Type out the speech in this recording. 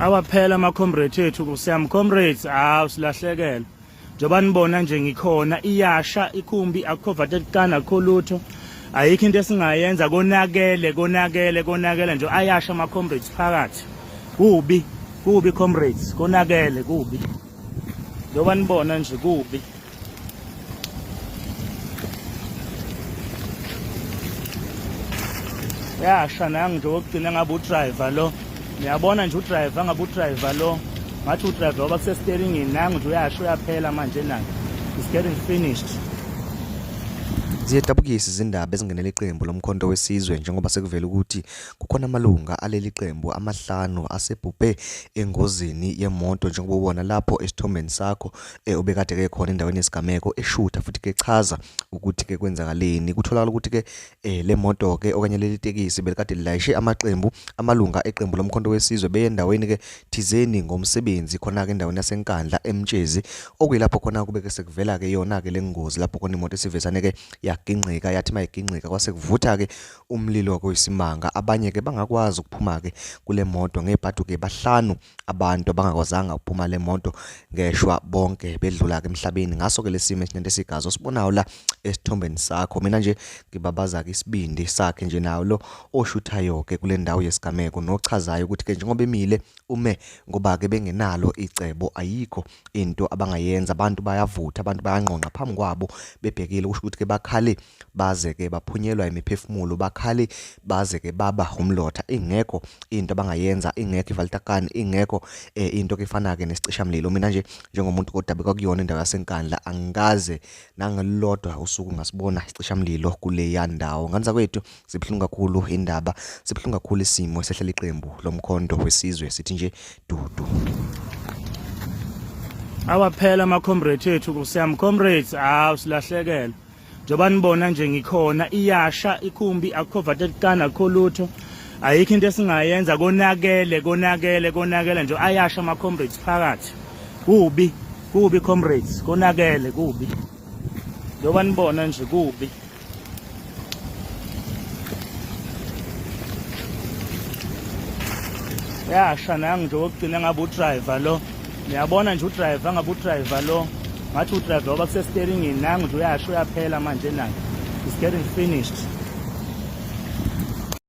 Awaphela ama comrades ethu kusiyami comrades, hawu silahlekela. Njengoba nibona nje ngikhona iyasha ikhumbi, akukho vatetikana, akukho lutho. Ayikho into esingayenza, konakele konakele konakele nje, ayasha ama comrades phakathi. Kubi kubi comrades, konakele kubi. Njengoba nibona nje kubi. Yasha nangu nje okugcina ngabe udriver lo. Niyabona nje udriver ngabe udriver lo. Ngathi udriver waba kusesteringini nangu nje uyasha uyaphela manje naye. It's getting finished. Ziyadabukisa izindaba ezingenela iqembu loMkhonto weSizwe njengoba sekuvele ukuthi kukhona amalunga aleli qembu amahlanu asebhubhe engozini yemoto njengoba ubona lapho esithombeni sakho obekade ke khona endaweni yesigameko eshutha futhi ke chaza ukuthi ke kwenzakaleni. Kutholakala ukuthi ke le moto ke okanye leli tekisi belikade lilayishe amaqembu amalunga eqembu loMkhonto weSizwe beye endaweni ke thizeni ngomsebenzi khona ke endaweni yaseNkandla eMtshezi, okuyilapho khona kube ke sekuvela ke yona ke lengozi lapho khona imoto esivesane ke yagingqika, yathi mayigingqika kwase kuvutha ke umlilo kuyisimanga. Abanye ke bangakwazi ukuphuma ke kule moto ngebhadu ke bahlanu abantu abangakwazanga ukuphuma le moto ngeshwa bonke bedlula ke emhlabeni ngaso ke lesimo esinento esigazi osibonayo la esithombeni sakho. Mina nje ngibabaza ke isibindi sakhe nje nawo lo oshuthayo ke kule ndawo yesigameko nochazayo ukuthi ke njengoba emile ume ngoba ke bengenalo icebo, ayikho into abangayenza, abantu bayavutha, abantu bayangqongqa phambi kwabo bebhekile, kusho ukuthi ke bakhale baze ke baphunyelwa imiphefumulo, bakhale baze ke baba umlotha, ingekho into abangayenza, ingekho ivaltakani, ingekho into ke efana ke nesicishamlilo. Mina nje njengomuntu kodwa kwakuyona indawo yaseNkandla angikaze nangelilodwa usuku ngasibona isicishamlilo kuleya ndawo. Ngane zakwethu, sibuhlungu kakhulu indaba, sibuhlungu kakhulu isimo esehlela iqembu loMkhonto weSizwe, sithi nje dudu. Awaphela ama comrades ethu kusiyami comrades, hawu silahlekela. Njengoba nibona nje ngikhona iyasha ikhumbi, akukho vatetikana, akukho lutho. Ayikho into esingayenza, konakele konakele konakele nje, ayasha ama comrades phakathi. Kubi kubi comrades, konakele kubi. Njengoba nibona nje kubi. Yasha nangu nje okugcina ngabe udriver lo. Niyabona nje udriver ngabe udriver lo. Ngathi udriver waba kusesteringini nangu nje uyasha uyaphela manje naye. It's getting finished.